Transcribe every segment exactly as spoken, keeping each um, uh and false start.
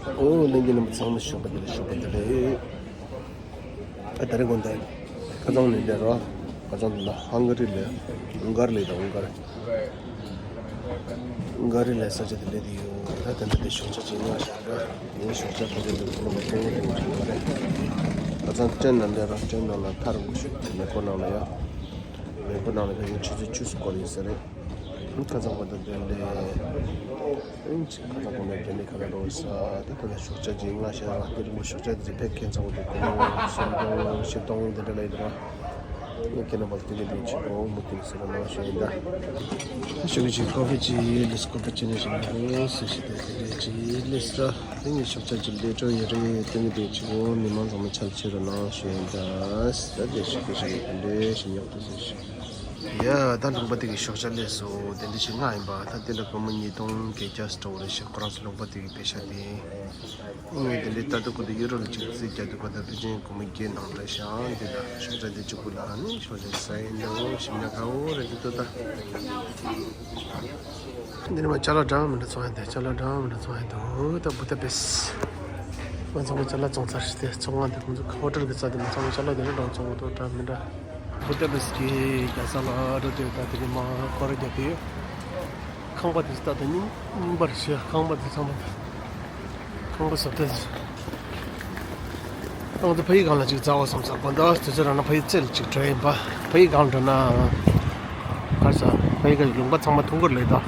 ཨོ་ལྷན་རྒྱས་རྣམ་པ་ཚང་མ་ཞོགས་པ་བདེ་ལེགས། ཞོགས་པ་བདེ་ལེགས། ཨ་ད་རེས་དགོང་དག་ཁ་སང་ནས་འདིར་རོ། ཁ་སང་འདི་ལ་ཧང་ག་རི་ལ། ཧུང་གར་ལ་དང་ཧུང་གར། ཧུང་ག་རི་ལ་ས་ཆ་དེ་སླེབས་ཡོད། ད་ད་ལྟ་དེ་ཞོགས་ཇ་ཅིག་མངགས་བཞག་ར། ངའི་ཞོགས་ཇ་ཁ་ཤས་དེ་ཁོ་ན་མ་ཐོན་ཡོད་དེ་མ་བྱུང་བ་རེད། ཁ་སང་ཊེན་ནང་འདིར་རོ། ཊེན་ནང་ལ་ཐར་དགོས་ཤོད་དེ་མེ་འཁོར་ནང་ལ་ཡ། མེ་འཁོར་ནང་ལ་ཕལ་ཆེར་ཆུ་ཚོད་བཅུ་ཙམ་འགོར་ཡོད་ས་རེད། ཁ་སང་གོ་ད་དེ་ལས། ཨིན་ཅི་ཁ་ད་གོ་ནས་དེ་ནས་ཁ་ད་རོ་ས། ད་ད་ད་ཤོག་ཆ་ཅིག་ང་ཤ་ར་དེ་རིང་ཤོག་ཆ་དེ་ཕེབས་མཁན་ཚང་མ་དེ་གོ་ཤེས་དང་ཤེས་དང་དེ་འདྲ་ལ་ཡིན་ར། ངས་ཁྱེད་རྣམ་པ་ལ་དེ་ག་དེ་ཆེ་གོ་མུ་ཏིག་ཟེར་ན་ཤེས་ཡིན་ད། ད་ཤོག་ཅིག་ཀོ་ཕི་ཅིག་ལེས་ཀོ་ཕི་ཅིག་ནས་ཤེས་ན་རེད་ཟེར་ཤེས་དེ་དེ་ཅིག་ལེས་ར། དེ་ངས་ཤོག་ཆ་ཅིག་ལས་སྤྲོ་ཡོད་རེད། དེ་ག་དེ་ཆེ་གོ་མི་མང་ཚང་མ་ཆ་ཆེ་ར་ན་ཤེས་ཡིན་ད། ད་དེ་ཤོག་ཆ་ཅིག་དེ་འདྲ་ཞིག་ཉོག་ཏུ་ཟེར་ཤེས། ཡ། ད་ལུང་པ་དེ་གི་ཤོག་ཆ་སླེབས་སོང་། དེ་འདྲ་ཞིག་ང་ཡིན་པ། ད་དེ་ལ་སྒོར་མོ་ཉིས་སྟོང་བརྒྱད་བརྒྱ་སྤྲོ་བ་རེད་ཤག་ཁོ་རང་ཚོ་ལུང་པ་དེ་གི་པེ་ཤ་དེ། ངས་དེ་འདྲའི་ལྟ་དུས་ཁོ་ཚོ་ཡུ་རོ་ལ་ཅིག་རྩིས་རྒྱག་དུས་ཁོ་ཚོ་ཕལ་ཆེར་སྒོར་མོ་བརྒྱད་ནང་འདྲ་ཤག་འདི་ལ་ཤོག་ཆ་འདི་གཅིག་པུ་ལ་ནི་ཤོག་ཆ་ཟ་ཡིན་འདུག་ཞིམ་ཉག་ཁ་བོ་རེད་འདུག་ད། འདི་ནི་མ་ཅ་ལག་འདྲ་མི་འདྲ་ཚོང་ཡ་འདུག་ཅ་ལག་འདྲ་མི་འདྲ་ཚོང་ཡ་འདུག་ད་བུ་ད་པེ་སི། ང་ཚང་མ་ཅ་ལག་བཙོང་ཚར་ཤག་དེ་ཚོང་ཁང་དེ་ཁོང་ཚོ་ཧོ་ཊེལ་གི་རྩ་དེ་ང་ཚང་མ་ཅ་ལག་དེ་འདྲ་འདྲ་བཙོང་གི་འདུག་འདྲ་མི་འདྲ། བུ་ད་པེ་སི་གི་རྒྱལ་ས་ལ་འགྲོ་དུས་ད་དེ་ནི་མ་སྐོར་ར་རྒྱབ་དུས། ཁང་པ་དེ་ཚོ་ད་ད་རྙིང་རྙིང་པ་རེད་ཤག་ཁང་པ་དེ་ཚང་མ་ད། ཁང་པ་བཟོ་ལྟ་ཚོ། ང་ཚོ་ཕ་ཡུལ་སྒང་ལ་ཅིག་འཛེག་དགོས་བསམ་ས། དགོང་དག་དུས་ཚོད་རག་ན་ཕ་ཡུལ་རྩེ་ལ་ཅིག་འགྲོ་ཡིན་པ། ཕ་ཡུལ་སྒང་འགྲོ་ན། ག་རེ་ཟ། ཕ་ཡུལ་གི་ལུང་པ་ཚང་མ་མཐོང་གི་རེད་ད།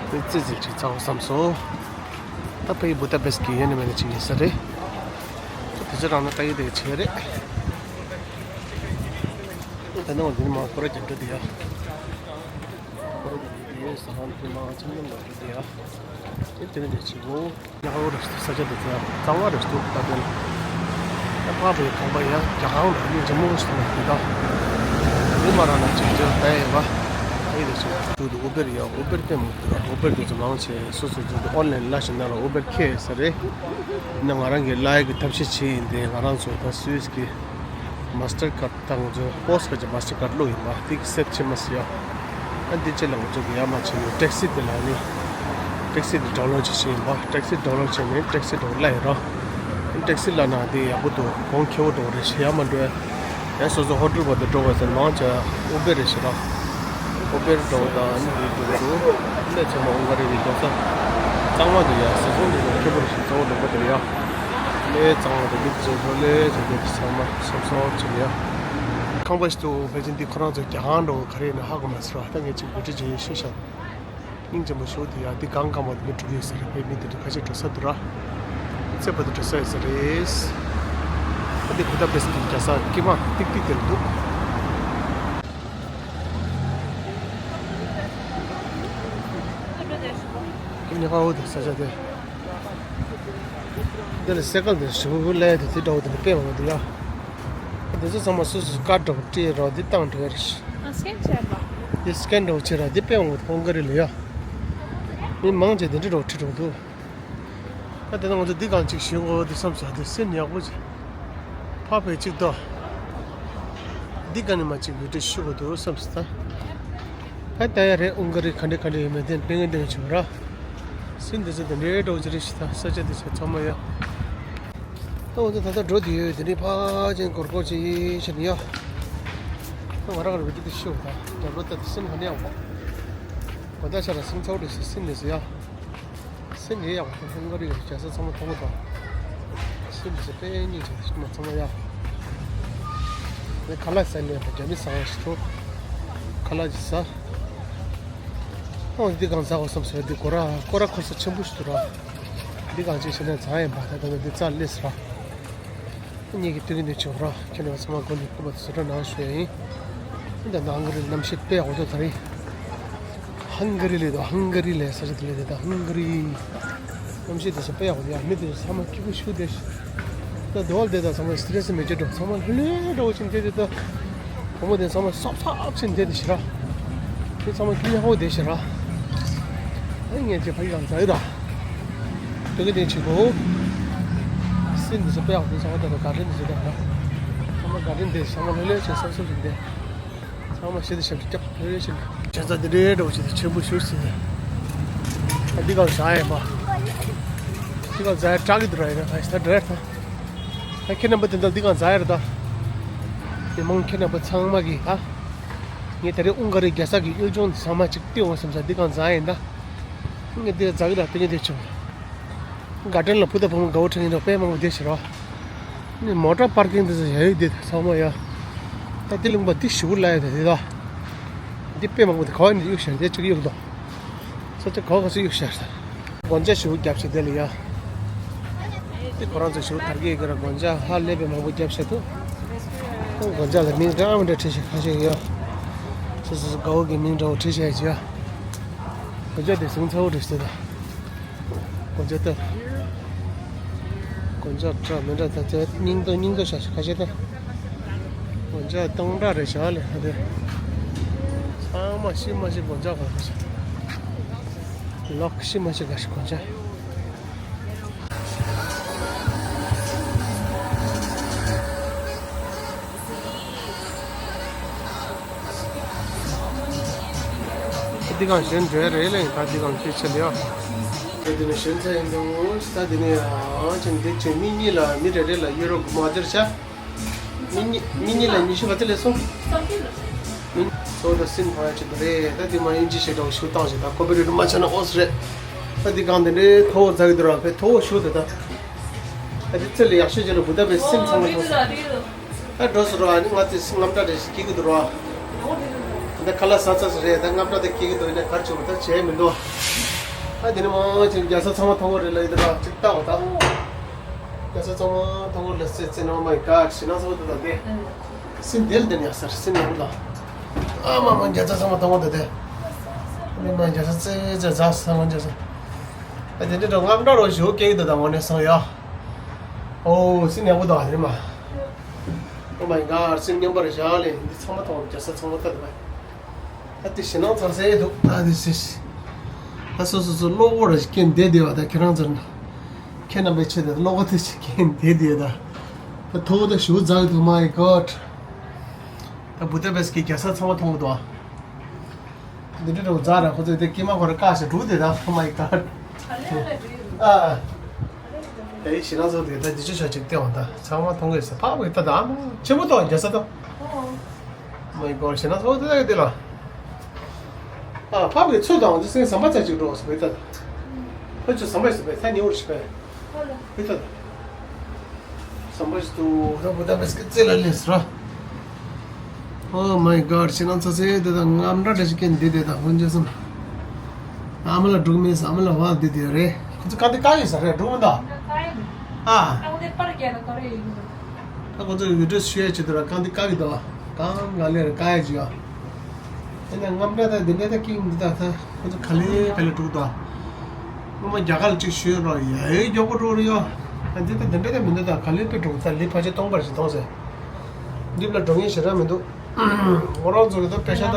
ཕ་ཡུལ་རྩེ་ལ་ཅིག་འཛེག་དགོས་བསམ་སོང་། ད་ཕ་ཡུལ་བུ་ད་པེ་སི་གི་ཡོད་ན་མེད་ན་ཅིག་ཡིན་ས་རེད། དུས་ཚོད་རག་ན་ད་ཡུལ་དེ་ཆེ་རེད། ད་ནང་འདི་ནི་མ་སྐོར་ར་རྒྱབ་འགྲོ་དེ་ཡ། སྐོར་ར་རྒྱབ་འགྲོ་དེ་ཡ། ས་ཁང་དེ་མ་ཆེན་མོ་མ་འགྲོ་དེ་ཡ། དེ་དེ་རིང་དེ་ཆེ་གོ། ཉག་རོ་རེ་ས་ཆ་དེ་ཚོ་ཡང་གཙང་མ་རེ་འདུག་ད་དེ་ལ། ད་ཕག་པའི་ཁང་པ་ཡང་རྒྱ་ཁང་རེ་ནི་ཇེ་མོ་ཞིག་ཡོད་ད། མི་མ་རང་ན་ཅིག་ཅིག་ད་ཡིན་པ། ཨེ་རེ་ཞིག་ཏུ་དུ་ཨུ་བེར་ཡང་ཨུ་བེར་ཏེ་མོ་དུ་ཨུ་བེར་དེ་ཚོ་མང་ཆེ་སོ་སོ་ཚོ་དུ་ཨོན་ལན་ལ་ཞིག་ན་ར་ཨུ་བེར་ཁེ་ས་རེད། ན་ང་རང་གི་ལའི་གི་ཐབས་ཤེས་བྱེད་ཡིན་ཏེ་ང་རང་ཚོ་ད་སུད་སི་གི་མ་སི་ཊར་ཀར་ད་ང་ཚོ་པོ་སི་ཀ་ཅིག་མ་སི་ཊར་ཀར་བླུགས་ཡིན་པ་དེ་གི་སེབ་བྱེད་མ་སྲིད་ཡ། ཨ་འདི་ཅི་ལ་ང་ཚོ་གི་ཡ་མ་བྱེད་ནས་ཊེག་སི་དེ་ལ་ནི་ཊེག་སི་དེ་ཌའུན་ལོཌ་ཅིག་བྱེད་ཡིན་པ། ཊེག་སི་ཌའུན་ལོཌ་བྱས་ནས་ཊེག་སི་འགྲོ་གི་ལ་ཡིན་རོ། ཊེག་སི་ལ་ན་དེ་ཡག་པོ་འདུག་གོང་ཁེ་པོ་འགྲོ་གི་རེད་ཤི་ཡ་མ་འགྲོ་ཡ། ཡ་སོ་སོ་ཧོ་ཊེལ་བར་དུ་འགྲོ་བ་ཟེར་མང་ཆེ་ཨུ་བེར་རེད་ཤི་རོ། ཨུ་བེར་འགྲོ་དང་ཨ་ནི་དེ་འགྲོ་འདུག་གནས་ཚང་མ་ཨུན་ག་རི་གི་རྒྱལ་ས་གཙང་མ་འདུག་ཡ། ཟ་ཁང་འདི་ཚོ་ཁེ་པོ་རེད་ཤི་གཙང་བོ་ལུང་པ་དེ་རེད་ཡ། གནས་གཙང་བ་དང་མི་ཚོ་ལྷོད་ལྷོད་བྱས་ཏེ་ཚང་མ་སོབ་སོབ་བྱེད་ཀྱི་ཡ། ཁང་པ་ཞིག་འདུག་ཕལ་ཆེར་འདི་ཁོ་རང་ཚོ་རྒྱ་ཁང་འགྲོ་ག་རེ་ཡིན་ན་ཧ་གོ་མ་སོང་ར། ད་ངས་ཅིག་བུ་ཁྲིད་བྱེད་ཡིན་ཤེས་ཤག་སྙིང་རྗེ་མོ་ཞུ་དེ་ཡ། འདི་གང་གང་བ་མི་འགྲོ་གི་ཡོད་ས་རེད། བོད་མི་དེ་འདྲ་ཁ་ཤས་འགྲོ་ས་འདུག་ར། ཚེ་བར་དུ་འགྲོ་ས་ཡོད་ས་རེད། ཨ་འདི་བུ་ད་པེ་སི་གི་རྒྱལ་ས་སྐྱེས་མ་ཏིག་ཏིག་དེར་འདུག་ཉི་ཧ་འོ་དེ་ས་ཆ་དེ། འདི་ལ་སེ་ཀལ་དེ་ཞུ་ལས་དེ་དེ་འདྲ་བོ་དེ་ནི་དཔེ་མང་པོ་འདུག་ཡ། འདི་ཚོ་ཚང་མ་སོ་སོ་ཀར་འདྲ་བོ་སྤྲད་རོགས་འདི་བཏང་འགྲོ་ཡ་རེད། ཨ་སི་ཀེན་བྱས་པ། འདི་སི་ཀེན་འདྲ་བོ་བྱས་རོགས་འདི་དཔེ་མང་པོ་འདུག་ཧོང་ག་རི་ལ་ཡ། མི་མང་ཆེ་འདི་འདྲ་འདྲ་བོ་ཁྲིད་འགྲོ་འདུག་ད་དེ་ན་ང་ཚོ་འདི་གང་ཅིག་ཞུ་དགོས་འདུག་བསམ་སོང་། འདི་སེམས་ཡག་པོ་ཅིག་ཕ་བས་ཅིག་ཏོ། འདི་ག་ནས་མ་ཅིག་བི་ཌིའོ་ཞུ་དགོས་འདུག་བསམ་སོང་ད། ད་ད་ཡ་རེད། ཨུན་ག་རི་ག་འདྲ་ག་འདྲ་ཡོད་མེད་དེ་ལྟས་ངན་ལྟས་ངན་བྱུང་ར། སྲིན་འདི་ཚོ་དེ་འདྲའི་འགྲོ་གི་རེད་ཤི་ད། ས་ཆ་འདི་ཚོ་ཚང་མ་ཡ། ད་འོ་ཚོ་ད་ལྟ་འགྲོ་དུས་དེ་ནས་ཕ་ཆེན་གོར་གོར་ཅིག་ཕྱིན་ཡ། ད་ང་རང་གི་བི་ཌིའོ་དེ་ཤི་བ་ད་འགྲོ་ད་དེ་སྲིན་ག་འདྲ་ཡང་བ། གོ་ད་ཆ་ལ་སྲིན་ཚ་བོ་འདྲ་ཞིག་སྲིན་འདི་ཚོ་ཡ། སེམས་ཡེ་ཡག་པོ་ཧུང་ག་རི་ཡི་རྒྱལ་ས་ཚང་མ་མཐོང་གི་འདུག་སེམས་ཀྱི་དཔེ་སྙིང་རྗེ་ཞིག་མ་ཚང་མ་ཡག་པོ། ངས་ཁ་ལག་ཟ་ནས་རྒྱ་མི་ཟ་བ་ཞིག་འགྲོ། ཁ་ལག་ཅིག་ཟ། ཨོ་འདི་གང་ཟ་བ་བསམ་ཟེར་འདི་གོ་ར་ཀོ་ར་ཁོ་ས་ཆེན་པོ་ཞིག་འདུག་ར། འདི་གང་ཅིག་བྱས་ན་ཟ་ཡིན་པ་ད་ད་ནི་འདི་རྩ་སླེབས་ར། ངེད་ཀྱི་སྟོད་ཀྱི་འདི་ཆོག་ར། ཁྱེད་རྣམ་པ་ཚང་མ་སྒོ་ནས་སྐུ་པར་བཟོ་གྲྭ་ནང་ཞུ་ཡ་ཡིན། འདི་ནང་གི་རི་གནམ་གཤིས་དཔེ་ཡག་པོ་འདུག་ད་རེས། ཧང་ག་རི་ལས་དང་ཧང་ག་རི་ལས་ས་ཆ་དེ་ལས་དེ་དང་ཧང་ག་རི། གནམ་གཤིས་དེ་ཚོ་དཔек་ཡག་པོ་འདུག་ཡ། མི་དེ་ཚོ་ཚང་མ་སྐྱིད་པོ་ཞེ་པོ་བསྡད་ཤག་ད་སྡེ་བ་དེ་དང་ཚང་མ་སི་ཊི་རེ་སི་མེད་ཀྱི་འགྲོ། ཚང་མ་ལྷོད་ལྷོད་འདྲ་བོ་ཅིག་བསྡད་དེ་ད། བུ་མོ་དེ་ཚང་མ་སོབ་སོབ་ཅིག་བསྡད་དེ་ཤི་ར། དེ་ཚང་མ་སྐྱིད་ཡག་པོ་བསྡད་ཤི་ར། ཨ་ངས་ཅིག་ཕ་གི་གང་ཟ་ཡོད་ད། སྟོད་ཀྱི་དེ་ཆེ་གོ། སྲིན་དེ་ཚོ་དཔེ་ཡག་པོ་འདུག་ཚང་མ་ད་ད་གར་ཌེན་དེ་ཚོ་ད་ཡ། ཚང་མ་གར་ཌེན་དེ་ཚང་མ་ལྷོད་ལྷོད་བྱས་སོབ་སོབ་ཅིག་བསྡད། ཚང་མ་ཞེ་དྲག་ཞབས་ཀྱི་སྐྱབས་རེ་རེ་བྱེད་ནས། བྱས་ཙང་འདི་འདྲའི་འདྲ་བོ་ཞིག་དེ་ཆེན་པོ་ཞུ་ཟིན་ནས། ཨ་འདི་གང་བཞག་ཡིན་པ། འདི་གང་ཟ་ཡ་དྲག་གི་འདུག་ར། ཡིན་ན་ད་ད་འདྲ་ད། ད་ཁྱེད་རྣམ་པ་དེ་འདྲ་འདི་གང་ཟ་ཡ་རེད་ད། མི་མང་ཁྱེད་རྣམ་པ་ཚང་མ་གིས་ད། ངས་ད་རེས་ཨུང་ག་རི་རྒྱལ་ས་གི་གཡུལ་ལྗོངས་ཚང་མ་ཅིག་བལྟས་འོང་བསམ་ས་འདི་གང་ཟ་ཡ་ཡིན་ད། ངས་འདི་ཟ་གི་ད་དེ་ཉིད་དེ་བྱུང་། ག་ཏན་ལ་བུ་དང་བུ་མོ་དགའ་བོ་ཁྲིད་ཡིན་འགྲོ་དཔེ་མང་པོ་བསྡད་ཤི་རོ། ནི་མོ་ཊ་པར་ཀིང་དེ་ཚོ་ཡ་ཡོད་དེ་ཚང་མ་ཡ། ད་དེ་ལུང་པ་དེ་ཞུ་ལ་ཡ་དེ་དེ་ད། འདི་དཔེ་མང་པོ་དེ་ག་བ་ནས་གཡུག་ཤར་དེ་གཅིག་གཡུག་དོ། ས་ཆ་ག་བ་ག་ཚོད་གཡུག་ཤར། སྒོ་ལྕགས་ཞུ་རྒྱབ་ཤི་དེ་ལ་ཡ། དེ་ཁོ་རང་ཚོ་ཞུ་དར་གི་གི་ར་སྒོ་ལྕགས་ཧ་ལས་པའི་མང་པོ་རྒྱབ་ཤི་འདུག་སྒོ་ལྕགས་ལ་མིང་འདྲ་མི་འདྲ་བྲིས་ཤི་ཁ་ཤས་ཡ། སོ་སོ་སོ་དགའ་བོ་གི་མིང་འདྲ་བོ་བྲིས་ཤི་ཡ་ཅི་ཡ། སྒོ་ལྕགས་དེ་ཟུང་ཚ་བོ་བྲིས་ཤི་ད། གོན་ཆ་ལྟ། གོན་ཆ་འདྲ་མི་འདྲ་ད་ཚེ་སྙིང་དོ་སྙིང་དོ་ཤ་ཤ་ཁ་ཤས་ད། གོན་ཆ་སྟོང་འདྲ་རེད་ཤག་ལས་ཧ་དེ། ཚང་མ་ཤི་མ་ཤི་གོན་ཆ་གོན་ཤ་ཤ། ལོག་ཤི་མ་ཤི་ག་ཤི་གོན་ཆ། འདི་གང་གཞན་འདྲ་རེད་ལེ། ད་འདི་གང་ཁྱེད་ཆེ་ལེ་ཡ། ད་འདི་ནི་གཞན་ཚ་ཡིན་འདུག་ད་འདི་ནི་ཨང་ཅན་འདི་ཆེ་མི་གཉིས་ལ་མི་རེ་རེ་ལ་ཡུ་རོ་དགུ་མ་སྟེར་ཤ། མི་གཉིས་མི་གཉིས་ལ་ཉི་ཤུ་ག་ཚོད་ལས་སོང་། མི་གཙོ་བོ་ད་སིན་ཕ་ཡ་ཆེད་དུ་རེད། ད་འདི་མ་ཡིན་ཅི་ཞེ་དྲག་ཞུ་བཏང་ཞེ་ད་ཀོ་པི་རེ་ཊི་མ་ཆ་ན་ཨོ་སི་རེད། ད་འདི་གང་འདི་འདྲའི་མཐོ་བོ་འཛག་གི་འདུག་ར་བས་མཐོ་བོ་ཞུ་དེ་ད། ད་འདི་ཚེ་ལ་ཡག་ཤོས་ཅན་ལ་བུ་ད་བས་སིན་ཚང་མ་ཐོག་སོང་། ད་འགྲོ་སོང་རོ། ཨ་ནི་ང་ཚོས་རྔམ་སྐྲག་རེ་ཞིག་སྐྱེ་གི་འདུག་རོ། ད་ཁ་ལག་ཟ་ཚར་སོང་རེད། ད་རྔམ་སྐྲག་ད་སྐྱེ་གི་འདུག་ཡིན་ན་ག་རེ་བྱེད་དགོས་ད་བྱས་མི་འདུག་ཨ་དེ་ནི་མ་ཅིག་རྒྱལ་ས་ཚང་མ་མཐོང་གི་རེད་ལ་ཡིན་འདུག་རོ། ཅིག་ལྟ་བ་ད། རྒྱལ་ས་ཚང་མ་མཐོང་གི་རེད་ཟེར་ཟེར་ན། Oh my God། ཞེད་སྣང་ཚ་བོ་འདུག་ད་དེ། སིན་དེ་ལ་དེ་ནས་ཡག་ས་རེད། སིན་ཡག་པོ་ད། ཨ་མ་མ་རྒྱལ་ས་ཚང་མ་མཐོང་གི་འདུག་དེ། ཨ་ནི་མ་རྒྱལ་ས་ཙེ་ཙེ་ཛ་ས་མ་རྒྱལ་ས། ཨ་དེ་འདྲ་འདྲ་རྔམ་སྐྲག་རོ་ཞོ་སྐྱེ་གི་འདུག་ད་དངོས་གནས་སང་ཡ། ཨོ་སིན་ཡག་པོ་འདུག་ཨ་དེ་ནི་མ། Oh my God། སེམས་མཉམ་པར་བཞག་ལས་འདི་ཚང་མ་མཐོང་རྒྱལ་ས་ཚང་མ་ལྟ་དུ་བས། ད་དེ་ཞེད་སྣང་ཚ་ས་ཡོད་འདུག་ད་དེ་སི། ད་སོ་སོ་སོ་བློ་ཁོག་ར་ཞིག་སྐྱེ་བསྡད་བསྡད་པ་ད་ཁྱེད་རང་ཚོར་ན། ཁྱེད་རྣམ་པའི་ཆེད་དུ་བློ་ཁོག་དེ་ཞིག་སྐྱེ་བསྡད་བསྡད་ད། ད་མཐོ་བོ་ད་ཞུ་འཛག་འདུག My God། ད་བུ་ད་བེས་ཀྱི་རྒྱལ་ས་ཚང་མ་མཐོང་གི་འདུག་ཨ། འདི་འདྲ་འདྲ་བོ་འཛག་ར་ཁོ་ཚོས་དེ་སྐྱེས་མ་ཁོ་ར་བཀག་ཞིག་འགྲུག་དེ་ད། Oh my God། ཨ། ཨེ་ཞེད་སྣང་ཚོ་དེ་ད་འདི་ཆུ་ཤོག་ཅིག་བལྟས་འོང་ད་ཚང་མ་མཐོང་གི་ས་ཕག་པའི་ད་ད་ཨ་མ་ཆེན་པོ་ཏོ་རྒྱལ་ས་ཏོ། Oh my God། ཞེད་སྣང་ཚོ་དེ་ད་གི་དེ་ལ། ཨ་ཕག་པའི་ཚོ་དང་འདི་སེང་ཟམ་པ་ཚ་ཅིག་འགྲོ་སོང་བའི་ད། ཕ་ཆུ་ཟམ་པ་ཞིག་བས་ད་ཉེ་བོར་ཞིག་བས། ཧོ་ལ། བི་ད། ཟམ་པ་ཞིག་ཏུ་ར་བུ་ད་བེས་ཀི་རྩེ་ལ་ལེས་ར། Oh my God། ཞེད་སྣང་ཚ་ཚེ་དེ་དང་རྔམ་སྐྲག་འདྲ་ཞིག་སྐྱེ་འདི་དེ་དང་ཧོན་ཇེ་སམ། ཨ་མ་ལ་འགྲུག་མེད་ཨ་མ་ལ་བ་འདི་དེ་རེད། ཁོ་ཚོ་གང་དེ་བཀག་ཡོད་ས་རེད་འགྲུག་མི་འདུག་ཨ། ཨ་ཁོ་ཚོ་ཡུལ་གྲུ་ཤུ་ཡ་ཆེད་དུ་ར་གང་དེ་བཀག་གི་འདུག་གང་ག་ལེར་བཀག་ཡ་ཅིག་ཡོད། དེ་ནས་རྔམ་སྐྲག་དང་དེ་འདྲ་ད་ཀིང་འདི་ད་ད་ཁོ་ཚོ་ག་ལེ་ག་ལེ་འགྲུག་ད། སྔོན་མ་རྒྱ་གར་ལ་གཅིག་ཞུས་རོགས་ཡ་ཡི་མགྱོགས་པོ་འགྲོ་རེ་ཡོད། ཨ་འདི་ད་དེ་འདྲ་ད་མི་འདུག་ད་ག་ལེ་དཔེ་འགྲོ་ད་ལི་ཕ་ཆེ་སྟོང་པར་ཞིག་གཏོང་ཟེར། འདི་ལ་འགྲོ་ངེས་ཞེ་དྲག་མི་འདུག་ཁོ་རང་ཚོ་གི་ད་པེ་ཤ་ད།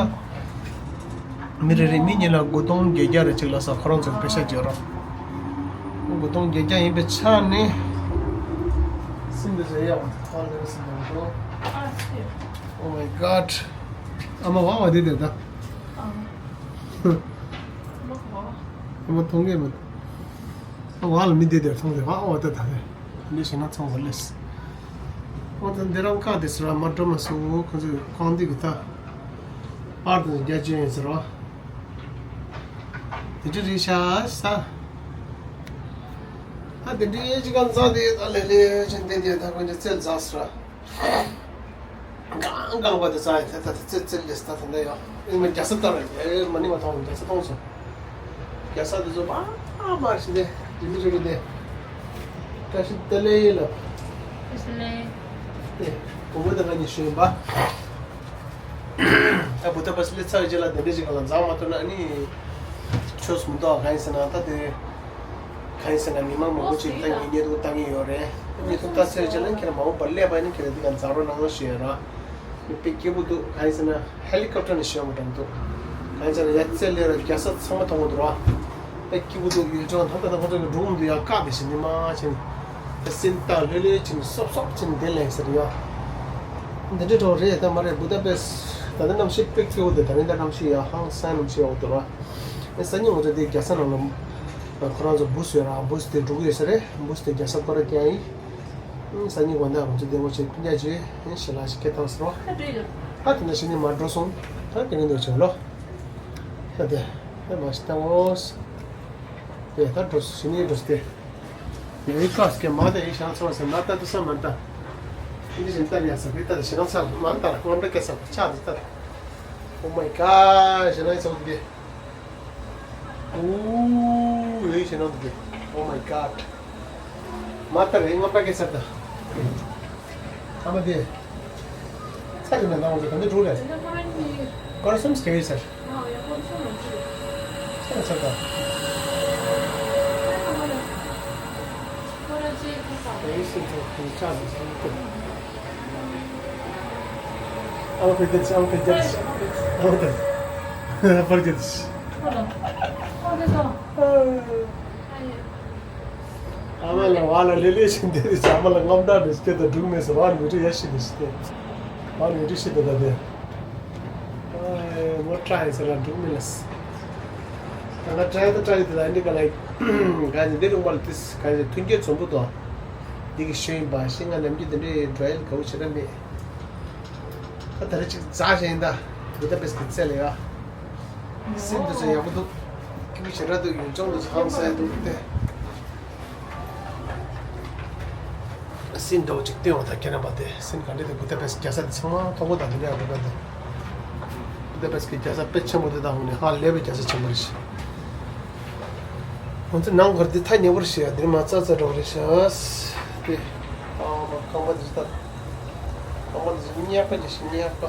མི་རེ་རེ་མི་གཉིས་ལ་དགུ་སྟོང་བརྒྱད་བརྒྱ་རེ་གཅིག་ལ་ས་ཁོ་རང་ཚོ་གི་པེ་ཤ་བརྗོད་རོགས། དགུ་སྟོང་བརྒྱད་བརྒྱ་ཡིན་པའི་ཆ་ནས། སིམ་འདི་ཟེར་ཡ་བ་ཁོ་རང་ཚོ་སིམ་འདི་འགྲོ། Oh my God། ཨ་མ་ཝ་ཝ་དེ་དེ་ད། ཨ་མ་མཐོང་གི་མི་འདུག་ཝ་ལ་མི་དེ་དེར་མཐོང་དེ་ཝ་ཝ་དེ་ད་རེད། འདི་ཞེད་སྣང་ཚ་བོ་ལེས། ཨོ་ད་འདི་རང་ཀ་དེ་སི་ར་མ་འགྲོ་མ་སོང་ཁོ་ཚོས་ཁང་འདི་གི་ད། པར་དེ་རྒྱ་ཅན་ཡིན་ཟེར་བ། དེ་འདྲ་རེད་ཤག་ས། ཨ་དེ་འདྲའི་ཅི་གང་ཚ་དེ་ད་ལེ་ལེ་ཅན་དེ་དེ་ད་ཁོ་ཚོས་རྩེད་ཟ་སི་ར། གང་གང་བ་དེ་ས་ཡི་ཐ་ཐ་ཚེ་ཚེ་ལེ་ས་ཐ་ཐ་འདི་ཡོ། ཨེ་མ་རྒྱ་ས་ལྟར་ཨེ་མ་ནི་མ་མཐོང་རྒྱ་ས་མཐོང་སོང་། རྒྱ་ས་དེ་ཚོ་མ་མ་ཞིག་ནས་རིན་པོ་ཆེ་གི་ནས་བཀྲ་ཤིས་བདེ་ལེགས་ལ། བཀྲ་ཤིས་བདེ་ལེགས། ཨེ་བུ་མོ་དང་ང་གཉིས་ཞོན་པ། ད་བུ་ད་པ་སི་ལེ་ཚ་ཡི་རྗེས་ལ་དེ་འདྲ་ཞིག་ག་ལ་འཛག་མ་ཐུབ་ན་ཨ་ནི་ཆོས་སུ་མི་འདུག་གང་ཡིན་ཟེར་ན་ད་དེ། གང་ཡིན་ཟེར་ན་མི་མང་མང་པོ་ཅིག་ད་ངས་ཉེ་དུ་ལྟ་གི་ཡོད་རེད། ཉེ་དུ་ལྟ་ཚར་རྗེས་ལ་ཁྱེད་རང་མ་འོངས་པར་སླེབས་པ་ཡིན་ན་ཁྱེད་རང་འདི་ག་འཛག་རོགས་གནང་ཞུ་ཡ་ར། མི་དཔེ་སྐྱིད་པོ་འདུག་གང་ཡིན་ཟེར་ན་ཧེ་ལི་ཀོབ་ཊར་ནས་ཞོན་པ་འདྲ་འདུག་གང་ཡིན་ཟེར་ན་ཡ་རྩེ་ལེ་ར་རྒྱ་ས་ཚང་མ་མཐོང་གི་འདུག་ར། དཔེ་སྐྱིད་པོ་འདུག་ཡུལ་ལྗོངས་ད་ལྟ་ད་ཁོ་ཚོ་གི་འགྲོ་འོང་དུ་ཡ་བཀག་དེ་བཞིན་ནི་མ་ཕྱིན། ད་སེམས་ཐག་ལྷོད་ལྷོད་ཕྱིན་སོབ་སོབ་ཕྱིན་བདེ་ལེགས་ཟེར་ཡ། འདི་འདྲ་འགྲོ་རེད་ད་མ་རེད་བུ་ད་པེ་སི། ད་ལྟ་གནམ་གཤིས་དཔེ་སྐྱིད་པོ་འདུག་ད་ལྟ་གནམ་གཤིས་ཡ་ཧང་སང་གནམ་གཤིས་ཡག་པོ་འདུག་ར། ཨེ་སང་ཉིན་ང་ཚོ་དེ་རྒྱ་ས་ནང་ལ། ཁོ་རང་ཚོ་བུ་སུ་ཡོད་ར། བུ་སུ་དེ་འགྲོ་གི་ཡོད་ས་རེད། བུ་སུ་དེ་རྒྱལ་ས་ཁོ་ར་སྐྱེལ་ཡིན། སང་ཉིན་དགོང་དག་ང་ཚོ་བདེ་མོ་བྱས་སྤུན་ཀྱག་བྱས་ཞལ་ལག་ཞིག་སྐྱེལ་བཏང་ཟེར་བ། ད་དེ་འདྲ་བྱས་ནས་མར་འགྲོ་སོང་། ད་དེ་ནས་འདུག་བྱུང་ལོ། ད་དེ་དེ་མ་ཞིག་བཏང་ངོ་། དེ་ད་འགྲོ་སོང་། ཞི་ནས་འགྲོ་སྟེ། ཡོད་ཀ་སྐད་མ་ད་ཡིན་ཤང་ཚོར་ཟེར་ན་ད་དུ་ས་མ་ད། འདི་བཞིན་ལྟར་ཡ་ས་བི་ད་ད་ཞི་ནང་ས་མ་ད་ལྔ་འདྲ་སྐད་ས་ཆགས་འདི་ལྟར། Oh my god། ཞི་ནང་ས་འདི། ཨུ། ཡོད་ཞེ་ན་འདུག་གི། Oh my god། མ་ལྟར་རེད། རྔམ་པ་སྐད་ཆ་ད། ཨ་མ་དེ། ཚ་གི་ན་ནང་འོང་ཚེ་ག་འདི་འགྲོ་རེད། ཀོ་ར་སོམ་སྐྱེ་ཡོད་ཟེར། ཚ་ཚ་ད། ཨེ་སིན་ཚ་ཁུ་ཅག་ཟེར་ཟེར་ནི་ཁུ། ཨ་མ་ཕེ་ཏེ་ཨ་མ་ཕེ་ཏེ་ཨ་མ་ཏེ་ཨ་མ་ཏེ་ཕར་ཏེ། ཨ་མ་ལ་བ་ལ་ལེ་ལེ་ཞིག་འདེད་དེ་ཨ་མ་ལ་རྔམ་སྐྲག་འདྲ་སྐྱེ་ད་འགྲིག་མེད་ཟེར། བ་ནི་འདྲི་ཡ་ཤི་འདྲ་ཤི་སྟེ། བ་ནི་འདྲི་ཤི་ད་ད་དེ། ཨ་མོ་ཏྲ་ཡི་ཟེར་ལ་འགྲིག་མེད་ལ། ད་ང་ཏྲ་ཡི་ད་ཏྲ་ཡི་དེ་ལ་འདི་ག་ལ་ག་ནི་འདི་རུང་བ་ལ་ཏིས་ག་ནི་མཐུན་རྐྱེན་འཛོམས་པོ་དོ། འདི་གི་ཤོད་ཡིན་པ་ཤི་ང་ནམ་རྒྱུན་དེ་འདྲའི་འགྲོ་ཡ་ལ་དགའ་བོ་བྱེད་ར་མེད། ད་ད་རེ་ཅིག་འཛག་བཞིན་ཡིན་ད། བུ་ད་པེས་ཀྱི་རྩེ་ལ་ཡ། སེམས་འདི་ཚོ་ཡག་པོ་འདུག་སྐྱིད་པོ་ཞེ་དྲག་འདུག་ཡུལ་ལྗོངས་འདི་ཚོ་ཧང་སང་འདུག་སྟེ། སེམས་འདྲ་བོ་ཅིག་བཏོན་འོང་ད་ཁྱེད་རྣམ་པ་དེ། སེམས་ག་འདྲ་འདུག་བུ་ད་པེས་རྒྱལ་ས་འདི་ཚང་མ་མཐོང་གོ་ད་འདི་འདྲ་ཡག་པོ་འདུག་བུ་ད་པེས་ཀྱི་རྒྱལ་ས་དཔེ་ཆེན་པོ་འདི་དང་འོང་ནས་ཧ་ལས་པའི་རྒྱལ་ས་ཆེན་པོ་རེད་ཤག་ང་ཚོ་ནང་སྒར་འདི་ཐག་ཉེ་པོ་རེད་ཤག་འདིར་མ་རྩ་རྩ་འགྲོ་གི་རེད་ཤག་དེ། ཨ་མ་ཁང་པ་འདི་ཚོ་ད། ཁང་པ་འདི་ཚོ་ཉག་པ་ཅིག་ཤི་ཉག་པ།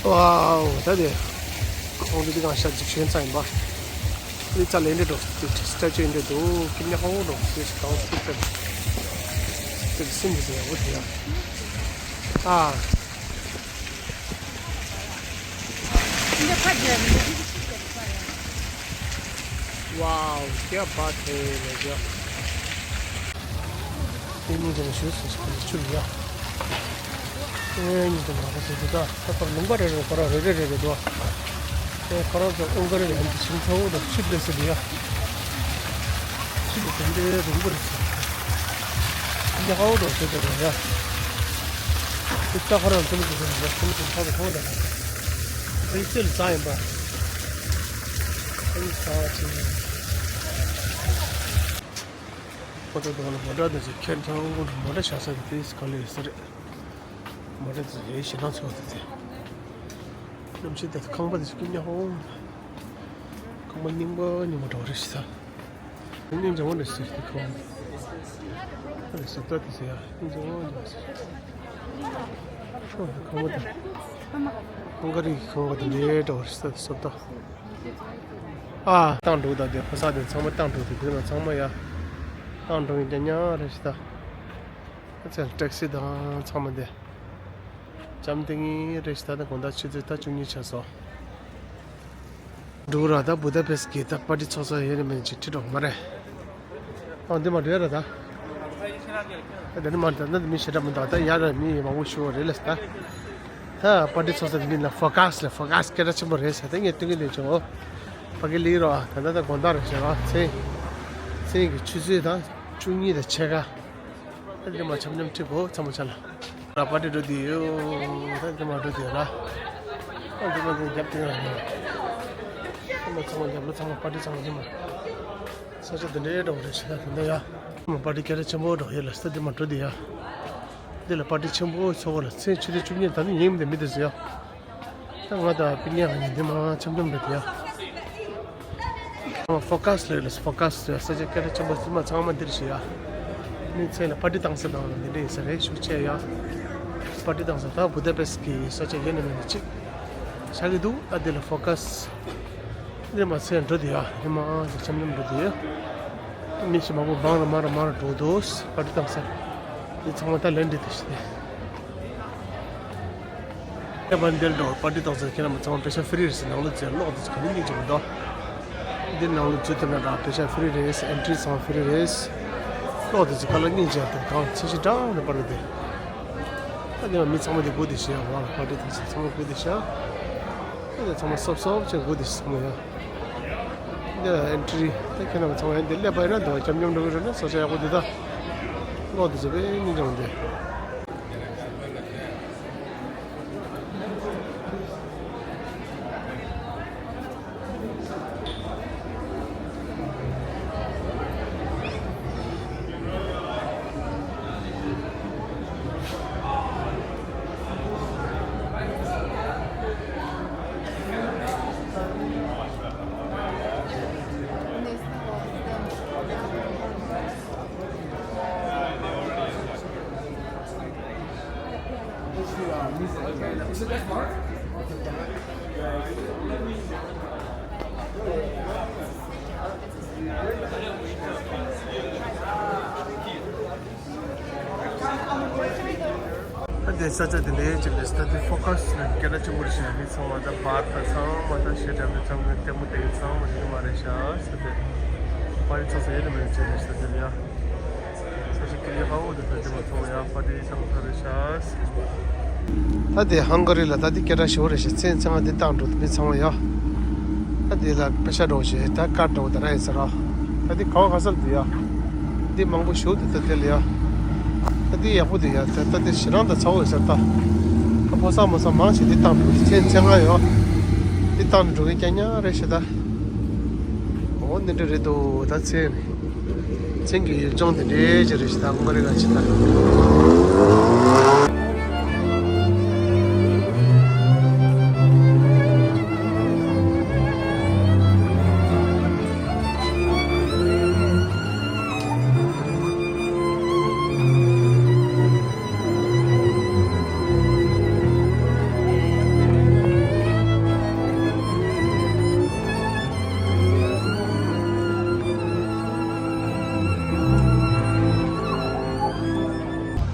ཝའོ། ད་དེ། ཁོང་ཚོ་འདི་གང་ཤ་ཅིག་ཤོད་ཚ་ཡིན་པ། འདི་རྩ་ལས་འདྲེ་འགྲོ། འདི་ཊི་སི་ཊ་ཅི་འདྲེ་འདུག་སྐྱིད་ཉག་ཧོ་འགྲོ། འདི་གང་ཐུབ་ཐུབ། འདི་སིན་འདི་ཚོ་ཡག་པོ་དེ་ཡ། ཨ། वाओ, क्या बात है, गजब। དེ་གཉིས་ཀྱང་ཞུ་སུ་ཞིག་ཆུ་ཡ། དེ་གཉིས་ཀྱང་ང་རང་ཚོ་འདི་དག་ལྷག་པར་ལུང་པ་རེ་རེ་ཁོ་རང་རེ་རེ་རེ་རེ་འདུག་དེ་ཁོ་རང་ཚོ་ཨུང་ག་རེ་ཡང་དེ་ཞིང་ཚ་བོ་དང་ཆུ་འདྲེས་སུ་འདི་ཡ། ཆུ་དེ་དེ་འདྲའི་རིང་པོ་རེད་ཟེར། འདི་ཧ་འོ་རོ་ཟེར་དེ་རེད་ཡ། དེ་ལྟ་ཁོ་རང་ཚོ་ལ་དེ་རེད་ཡ། ཁོ་ལ་དེ་ཧ་བ་ཧ་བ་དང་། དེ་རྩེ་ལ་རྩྭ་ཡིན་པ། ཨ་ནི་རྩྭ་བ་ཆེ། ཁོ་ཚོ་དང་ལ་མོ་ཊ་དེ་ཚོ་ཁྱེར་ཐང་མོ་ཊ་བཞག་ས་དེ་དེ་ག་ལེར་ས་རེད། མོ་ཊ་དེ་ཚོ་ཡའི་ཞེ་སྡང་ཚོ་དེ་དེ། གནམ་གཤིས་དེ་ཁང་པ་དེ་ཚོ་སྐྱིད་ཉག་ཧོ། ཁང་པ་རྙིང་པ་རྙིང་པ་འདྲ་བོ་རེད་ཤི་ད། སྙིང་རྗེ་མོ་རེད་ཟེར་དེ་ཁང་པ། ཨ་རེ་ཟེར་ད་དེ་ཟེར་ཡ་སྙིང་རྗེ་མོ་རེད་ཟེར། ཁང་པ་དེ། ཧང་ག་རི་གི་ཁང་པ་དེ་འདྲའི་འདྲ་བོ་རེད་ཟེར་ད་དེ་ཟེར་ད། ཨ། བཏང་འགྲོ་ད་དེ་ཕོ་གསར་དེ་ཚང་མ་བཏང་འགྲོ་དེ་དེ་ན་ཚང་མ་ཡ། བཏང་འགྲོ་ཡིན་ཀྱང་ཉག་རེད་ཤི་ད། ཨ་ཙི་ཊེག་སི་དང་ཚང་མ་དེ། འཇམ་ཐིང་ངེ་རེད་ཤི་ད་ནི་དགོང་དག་ཆུ་ཚོད་ད་བཅུ་གཉིས་ཆགས་སོང་། འགྲོ་ར་ད་བུ་ད་པེས་ཀྱི་ད་པར་ཊི་ཚོགས་ས་ཡོད་ནི་མིན་ཅིག་ཁྲིད་འགྲོ་མ་རེད། ཨ་འདི་མ་འགྲོ་ཡ་ར་ད། ད་འདི་མ་འགྲོ་ད་ད་མི་ཞེ་དྲག་མི་འདུག་ད་ཡ་ར་མི་མང་པོ་ཞུ་བ་རེད་ལ་ད། ད་པར་ཊི་ཚོགས་ས་འདི་མིན་ལ་ཕོ་ཁ་སི་ལ་ཕོ་ཁ་སི་སྐད་གྲགས་ཆེན་པོ་རེད་ཟེར་ད་ངས་སྟོན་གི་འདུག་ཅོ། ཕ་གི་ལི་རོ་ད་ད་ད་དགོང་དག་རེད་ཟེར་བ་ཚེ། ཚེ་གི་ཆུ་ཚོད་ད་བཅུ་གཉིས་དང་ཕྱེད་ཀ་ད་འདི་མ་འཆམ་འཆམ་ཁྲིད་གོ་ཚང་མ་ཆ་ལ། ལ་པར་ཊི་འགྲོ་དུས་ཡོད། ད་འདི་མ་འགྲོ་དུས་ལ། ཨ་འདི་མ་འདི་རྒྱབ་དེ་ཡོད། ཚང་མ་ཚང་མ་རྒྱབ་ལ་ཚང་མ་པར་ཊི་ཚང་མ་འདི་མ། ས་ཆ་འདི་འདྲའི་འགྲོ་རེད་ཤག་དེ་འདྲ་ཡ། མ་པར་ཊི་སྐད་གྲགས་ཆེན་པོ་འགྲོ་ཡོད་ལ་ས་འདི་མ་འགྲོ་དུས་ཡ། འདི་ལ་པར་ཊི་ཆེན་པོ་ཚོགས་ལ་ཚེ་ཆུ་ཚོད་བཅུ་གཉིས་ད་ནི་ཉིན་མི་འདི་མི་འདི་ཟེར་ཡ། ད་ང་དང་སྤུན་ཀྱག་གཉིས་འདི་མ་འཆམ་འཆམ་རེད་ཡ། ཕོ་ཁ་སི་རེད་ལ་ཕོ་ཁ་སི་རེད། ས་ཆ་སྐད་གྲགས་ཆེན་པོ་ཚང་མ་ཚང་མ་འདིར་ཞིག་ཡ། མི་ཚེ་ལ་པར་ཊི་བཏང་ས་དང་འདི་འདྲ་ཡིན་ས་རེད་ཤུགས་ཆེ་ཡ། པར་ཊི་བཏང་ས་ད་བུ་ད་པེ་སི་ཀི་ས་ཆ་ཡོད་ན་མེད་ན་གཅིག་ཆགས་ཀྱི་འདུག་ཨ་འདི་ལ་ཕོ་ཁ་སི། འདིར་མ་ཚད་འགྲོ་དེ་ཡ་རི་མ་ཨ་ཅག་འཆམ་འཆམ་འགྲོ་དེ་ཡ། མི་ཞིག་མང་པོ་མང་ར་མང་ར་མང་ར་འགྲོ་འདུག་པར་ཊི་བཏང་ས། འདི་ཚང་མ་ད་ལན་འདི་དེ་ཞིག་དེ། ཨེ་བན་དེལ་འགྲོ་པར་ཊི་བཏང་ས་ཁྱེད་རང་མ་ཚང་མ་པེ་ཤ་ཧྥི་རི་རེད་ཟེར་ནང་ལོགས་ཚེ་ལོག་དེ་ཚོ་ག་ལ་སྙིང་རྗེ་མི་འདུག་འདིར་ནང་ལོགས་འཛུལ་ཐུབ་ན་འདྲ་པེ་ཤ་ཧྥི་རི་རེད། ཨེན་ཊི་རི་ཚང་ཧྥི་རི་རེད། ལོག་དེ་ཚོ་ག་ལ་སྙིང་རྗེ་དང་གང་ཚེ་ཞིག་འདྲ་འདྲ་པར་ཊི་དེ། ད་དེ་མ་མི་ཚང་མ་དེ་སྒུག་དེ་ཤི་ཡ་བ་ལ་པར་ཊི་དེ་ཚོ་ཚང་མ་སྒུག་དེ་ཤི་ཡ། ད་དེ་ཚང་མ་སོབ་སོབ་ཅིག་སྒུག་དེ་ཤི་ཚང་མ་ཡ། འདི་ལ་ཨེན་ཊི་རི་ད་ཁྱེད་རྣམས་ཚང་མ་འདི་སླེབས་པ་ཡིན་ན་འདུག་བ། འཁྱམ་འཁྱམ་འགྲོ་གི་རེད་ན་ས་ཆ་ཡག་པོ་འདི་ད་ཀློག་འདི་ཚོ་དཔེ་སྙིང་རྗེ་མོ་འདི། ད་དེ་ས་ཆ་དེ་འདྲའི་ཅིག་ལས་ད་དེ་ཕོ་ཁ་སི་ལ་སྐད་གྲགས་ཆེན་པོ་རེད་ཤག་མི་ཚང་མ་ད་བར་ད་ཚང་མ་ད་ཤེས་དྲན་མི་ཚང་མ་ལྟད་མོ་དེ་ཚང་མ་དེ་མ་རེད་ཤག་ས་དེ་པར་རི་ཚང་ས་ཡེ་ལ་མེད་ཅེས་རེད་ཤག་དེ་ལ་ཡ། ས་ཞིག་གི་ཧ་འོ་དེ་ད་དེ་མ་ཚང་མ་ཡ་པར་རི་ཚང་མ་རེད་ཤག་ད་དེ་ཧང་ག་རི་ལ་ད་དེ་སྐད་གྲགས་ཞེ་པོ་རེད་ཤག་མཚན་མཚན་ང་དེ་བཏང་འགྲོ་དེ་མི་ཚང་མ་ཡ། ད་དེ་ལ་པེ་ཤ་འགྲོ་ཞེས་ད་ཀར་འགྲོ་ད་ར་ཡིན་ཟེར་རོ། ད་དེ་ག་བ་ག་ས་ལ་དེ་ཡ། འདི་མང་པོ་ཞུ་འདི་ད་དེ་ལ་ཡ། ད་དེ་ཡག་པོ་འདུག་ཡ། ད་ད་དེ་ཞེ་སྡང་དང་ཚ་བོ་ཡོད་ཟེར་ད། ད་ཕོ་གསར་མོ་གསར་མང་ཆེ་འདི་བཏང་འགྲོ་འདི་ཚན་ཚན་ང་ཡོད། འདི་བཏང་འགྲོ་གི་རྐྱང་རྐྱང་རེད་ཤག་ད། འོ་འདི་འདྲ་རེད་འདུག་ད་ཚན། ཚན་གྱི་ཡུལ་ལྗོངས་འདི་འདྲའི་ཅིག་རེད་ཤག་ད་ཁོང་ག་རེ་ག་ཅིག་ད།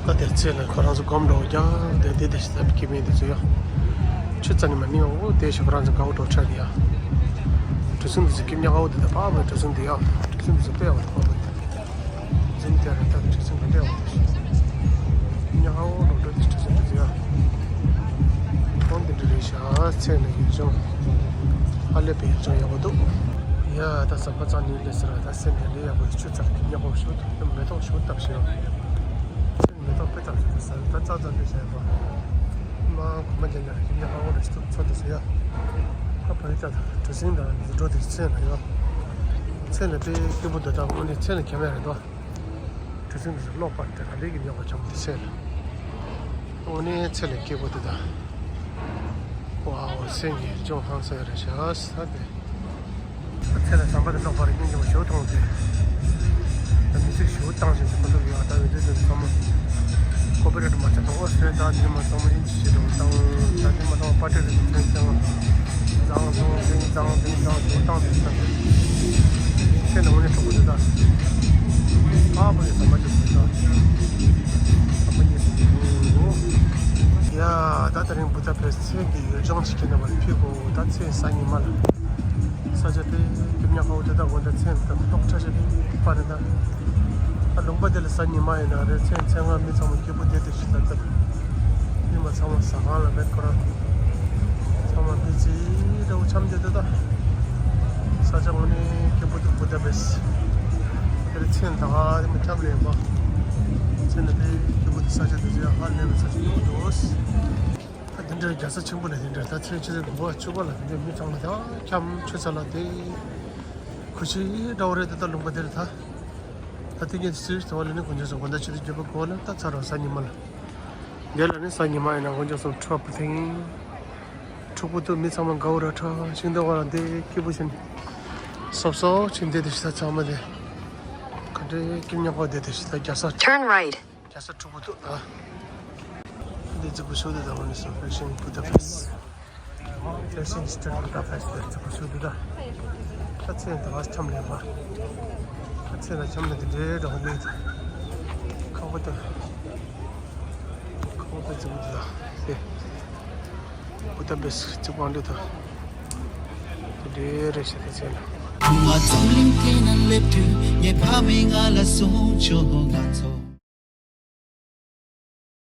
ད་དེར་ཚེ་ལ་ཁོ་རང་ཚོ་སྒོམ་འགྲོ་རྒྱང་དེ་དེ་དེ་ཞིག་ད་ཀི་མེད་དེ་ཚོ་ཡ། ཆུ་རྩ་ནས་མ་མི་འོ་དེ་ཞིག་ཁོ་རང་ཚོ་དགའ་བོ་འགྲོ་ཆགས་དེ་ཡ། གྲུ་གཟིངས་དེ་ཚོ་ཀི་མཉམ་དགའ་བོ་དེ་ད་པགས་པའི་གྲུ་གཟིངས་དེ་ཡ། གྲུ་གཟིངས་དེ་ཚོ་དཔེ་འོ་དེ་པགས་པ་དེ། འཛིན་དེ་རེད་ད་དེ་གྲུ་གཟིངས་དེ་དཔེ་འོ་དེ། ཉག་འོ་འགྲོ་འགྲོ་དེ་གྲུ་གཟིངས་དེ་ཚོ་ཡ། ཁོང་དེ་འདྲ་རེད་ཤག་ཚེ་ལ་ཡུལ་ལྗོངས། ཧ་ལས་པའི་ཡུལ་ལྗོངས་ཡག་པོ་འདུག་ཡ་ད་ཟམ་པ་རྩ་ནས་སླེབས་ཟེར་བ་ད་སེམས་ཡ་ལས་ཡག་པོ་ཆུ་ཚ་ཉག་པོ་ཞུ་ཐུབ་མེ་ཏོག་ཞུ་བཏབ་ཤེས་རོགས། མེ་ཏོག་དཔེ་ལྟར་ཞིག་ཟ་ད་རྩ་ཚ་འདི་ཟ་ཡ་པ། མ་གོ་མ་རྒྱ་ཡ་ཡིན་ཡ་ཧ་འོ་རེ་ཞིག་ཚོ་འདི་ཟེར་ཡ། ཨ་བ་ཡི་ད་གྲུ་གཟིངས་དང་འདི་འགྲོ་འདི་ཚེ་ན་ཡོད། ཚེ་ན་དཔེ་སྐྱིད་པོ་འདུག་ད་འོ་ནི་ཚེ་ན་ཁྱད་མེད་རེད་དོ། གྲུ་གཟིངས་འདི་ཚོ་གློག་པར་དེ་ག་འདྲས་ཀྱི་ཉོ་བ་བྱམས་འདི་ཚེ་ན། འོ་ནི་ཚེ་ན་སྐྱིད་པོ་འདུག་ད། ཝའོ་སེང་གེ་ལྗོངས་ཧང་སང་རེད་ཤག་ས་དེ། ཚེ་ལ་ཟམ་པ་དང་གློག་པར་སྙིང་རྗེ་མོ་ཞེ་པོ་མཐོང་སྟེ། ད་མི་ཚིག་ཞེ་པོ་བཏང་བཞིན་དུ་མ་འདུག་ཡོད་ད་འོད་དེ་དེ་ཚང་མ། ཀོ་པི་རེ་ཊི་མ་ཆགས་དང་ཨོ་སི་ཊི་རེ་ད་འདི་མ་ཚང་མ་ཨིན་ཇི་ཞེ་དྲག་བཏང་ད་འདི་མ་ཚང་མ་པ་ཏི་རེ་ཏི་ཚན་ཚན་མ། ཛང་ཛོང་ཛིང་ཛང་ཛིང་ཛང་ཞེ་པོ་བཏང་སྟེ་ད། ཚེ་ན་འོ་ནི་གྲོགས་པོ་དེ་ད། ཨ་བོ་ཡི་ཟམ་པ་ཅིག་དེ་ད། ཟམ་པ་གཉིས་སུ་འགྲོ། ཡ་ད་དེ་རིང་བུ་ད་པེ་སི་ཚེ་གི་ཡུལ་ལྗོངས་ཅིག་གི་ནང་མར་ཕེབས་གོ་ད་ཚེ་ས་ཉི་མ་ལ། ས་ཆ་དེ་སྐྱིད་མཉམ་ཁ་བོ་དེ་དག་དགོན་དང་མཚན་དང་ཏོག་ཁྲ་ཤ་དེ་པ་རེད་ད། ཨ་ལུང་པ་དེ་ལ་ས་ཉི་མ་ཡིན་ན་རེད་མཚན་མཚན་ང་མི་ཚང་མ་སྐྱིད་པོ་བསྡད་དེ་ཞིག་ལ་ད། ཉི་མ་ཚང་མ་ཟ་ཁང་ལ་རེད་ཁོ་རང་། ཚང་མ་བི་ཛི་འདྲ་བོ་འཆམ་བསྡད་དེ་ད། ས་ཆ་དངོས་གནས་སྐྱིད་པོ་འདུག་བུ་ད་པེ་སི། དེ་ལ་མཚན་ད་ག་དེ་མ་འཁྱམ་ལས་པ། མཚན་ད་དེ་སྐྱིད་པོ་འདུག་ས་ཆ་དེ་ཚོ་ཡང་ཧ་ལས་པའི་ས་ཆ་སྐྱིད་པོ་འདུག་ད་འདི་འདྲའི་རྒྱལ་ས་ཆེན་པོ་ལ་དེ་འདྲ་ད་ཚེ་ཆུ་ཚོད་དགུ་པ་བཅུ་པ་ལ་དེ་འདྲའི་མི་ཚང་མ་ད་འཁྱམ་ཆུ་ཚ་ལ་དེ། ཁུ་ཆུ་འདྲ་བོ་རེད་དེ་ད་ལུང་པ་དེ་ལ་ད། ད་དེ་གཉིས་སུ་དེ་བ་ལ་ནི་དཀོན་མཆོག་གསུམ་དགོན་དང་ཆུ་ཚོད་བརྒྱད་པ་དགུ་པ་ལ་ད་ཚར་རོ་ས་ཉི་མ་ལ། དེ་ལ་ནི་ས་ཉི་མ་ཡིན་ན་དཀོན་མཆོག་གསུམ་འཁྲུག་པ་དེ་ཡིན། འཁྲུག་པོ་དུ་མི་ཚང་མ་དགའ་བོ་ར་ཁྲ་ཤིང་རྟ་བ་ལ་འདི་སྐྱིད་པོ་བྱས་ནས། སོབ་སོབ་ཆེན་འདི་དེ་ཤི་ད་ཚང་མ་དེ། ག་འདྲའི་སྐྱིད་ཉག་པོ་དེ་དེ་ཤི་ད་རྒྱ་ས། Turn right. རྒྱ་ས་འཁྲུག་པོ་འདུག་ད། འདི་རྫིག་པོ་ཤོད་དེ་ད་འོ་ནི་སོ་ཕེ་ཤིང་བུ་ད་ཕེ་སི། ཕེ་ཤིང་སི་ཊེ་ཊི་བུ་ད་ཕེ་སི་དེ་རྫིག་པོ་ཤོད་དེ་ད། ད་ཚེ་ད་བ་འཁྱམ་ལེན་པ། ད་ཚེ་ད་འཁྱམ་ལེན་དེ་འདྲའི་འདྲ་བོ་ལེན་དེ། ཁག་པོ་དེ། ཁག་པོ་དེ་རྫིག་པོ་འདུག་ད། དེ། བུ་ད་ཕེ་སི་རྫིག་པོ་འདུག་ད། དེ་འདྲའི་རེད་ཤག་ད་ཚེ་ད། ང་རྩོམ་རིང་དེ་ན་སླེབས་དུས་ངའི་ཕ་མས་ང་ལ་གསུངས་བྱུང་ང་ཚོ།